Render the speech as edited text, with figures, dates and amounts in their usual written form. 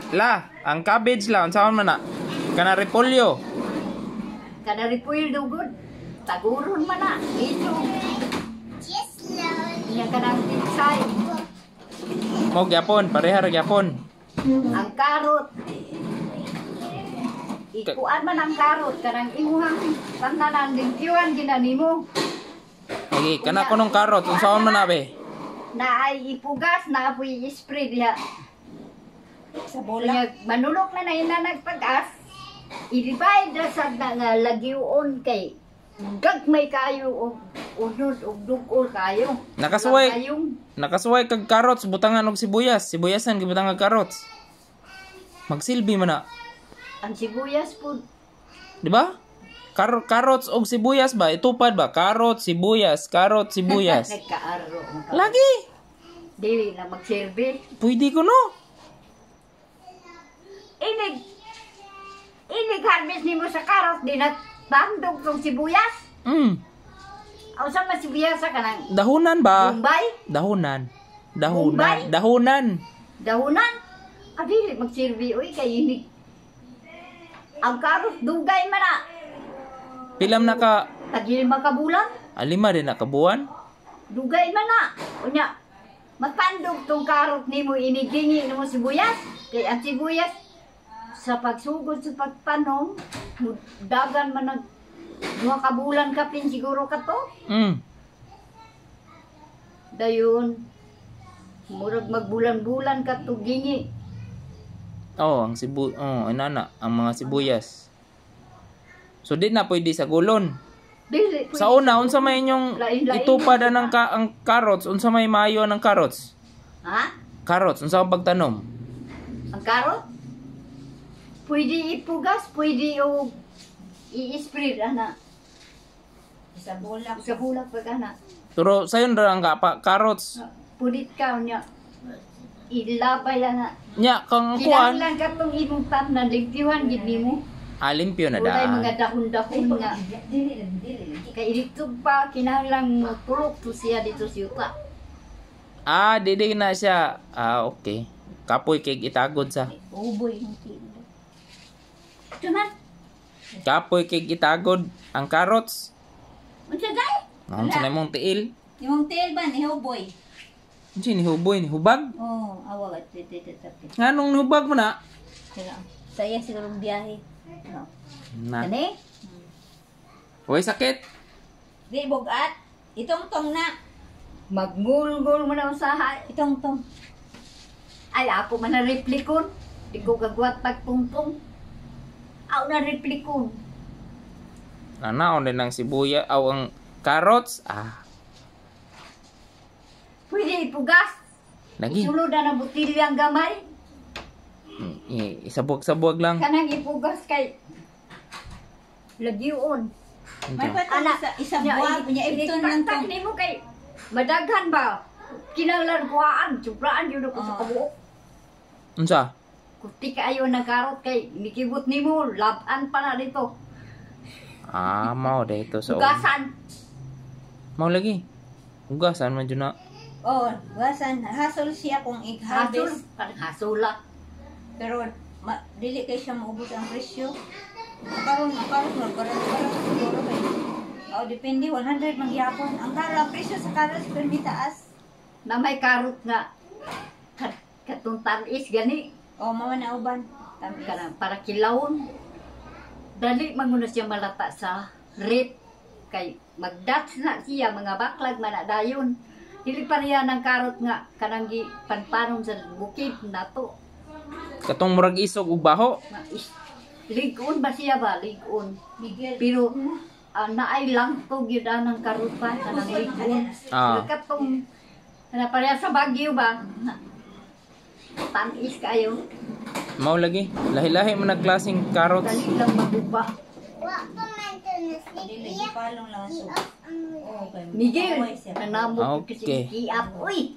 La, ang cabbage la, unsaon man na? Kana repolyo. Kana repolyo dugod. Taguron man na. Iso. Nya kanang pitsay. Mo gyapon, pareha ra gyapon. Ang karot. Ikuan man ang karot kanang imuhang tanan, limpyuhan gina nimo. Lagi, kana kunong carrot, unsaon man na be? Na ay ipugas na apoy i-spray diha. Sa bola. Kaya manulok na na ina nagpagas. I-divide na sad na nga lagion kay gagmay kayo og unod og dugol kayo. Nakasuway. Kayong Nakasuway kag carrots, butangan og sibuyas. Sibuyasan gibutangan og carrots. Magsilbi man na. Ang sibuyas po. Di ba? Carrots og sibuyas ba? Itupad ba? Carrot, sibuyas, carrot, sibuyas. Nagkaaro. Lagi. Dili na magsilbi. Pwede ko no. Inig harvest nimo sa karot, di na tandog tong sibuyas. Aw sa man sibuyas sa kanang Dahunan ba? Bombay, Dahunan. Dahunan. Bombay? Dahunan. Dahunan. Ah, dili magsilbi oy kay inig. Ang karot dugay man na. Pilam na ka Tagil makabulan. Alima din na kabuan. Dugay man na. Unya, matandog tong karot nimo inigingi nimo sibuyas. Kay ang sibuyas sa pagsugod sa pagtanom, dagan man nag 2 ka bulan kapin siguro ka to. Dayon, murag magbulan-bulan ka to gingi. Oh, ang sibu oh, inana, ang mga sibuyas. So di na pwede sa gulon. Dili, Sa una, unsa may inyong Lain-lain. itupad ang ang carrots, unsa may maayo ng carrots? Ha? Carrots, unsa ang pagtanom? Ang karot? Pwede ipugas, pwede o i-spread, ana. Sa bola. Sa bulak pag ana. Pero sayon ra ang kapa, carrots. Pulit ka niya. Ilabay ana. Nya kang kuan, Kinahanglan ka tong imong tanan, limpyuhan gid nimo. Ah, limpyo na Walay daan. mga dahon-dahon nga. Dili, dili. Kay dito pa kinahanglan mo tulok to siya dito sa yuta. Ah, dili na siya. Ah, okay. Kapoy kay itagod sa. Uboy yung tiil. Tuman, Kapoy kay itagod ang carrots. Unsa day? Naon sa imong tiil? Yung tiil ba ni Huboy? Unsa ni huboy ni hubag? Oh, awa ka titi titi. Nganong nihubag mo na? Saya siguro biyahe. No. Na. Kani? Uy, sakit. Di bugat. Itong tong na. Magngulgul mo na usahay. Itong tong. Ay, ako man na replikon. Di ko gagwat pagtungtong. Ako na replikon. Nanaon din ang sibuya aw ang carrots. Ah, Pwede ipugas. Lagi. Sulod na ng botilyang gamay. Isabog-sabog lang. Kanang ipugas kay lagion. May Unsa? patong sa isa buwag unya ibton lang Itaktak tong. nimo kay madaghan ba? Kinahanglan kuhaan, subraan yun ako sa kabuok. Unsa? Kuti kaayo ng karot kay mikibot nimo, laban pa na dito. Ah, mao dito sa. Hugasan. Mao lagi. Hugasan man jud na. Oh, wasan hasol siya kung Hasol, i-harvest. parang hasula. Pero ma, dili kay siya maubos ang presyo. Karon karon karon karon siguro kay. Oh, depende 100 man gyapon. Ang karo ang presyo sa karos permi taas. Na may karot nga katong tamis gani. Oh, mama na uban. Tamis. Kanang para kilawon. Dali man na siya malata sa rip kay magdats na siya, mga baklag man na dayon. Dili pareha ng karot nga kanang gi panpanon sa bukid nato. Katong murag isog ug baho. Nga, Ligon ba siya ba? Ligon. Miguel. Pero naay lang to gyud anang karuta kanang ligon. Ah. Pero katong na pareha sa Baguio ba? Tamis kayo. Mao lagi. Lahi-lahi man nagklaseng carrots. Dali lang maguba. Dili gipalong lang ang suka. Oh, kay Miguel, maaway siya. nanamok kasi Okay. kiap. Uy!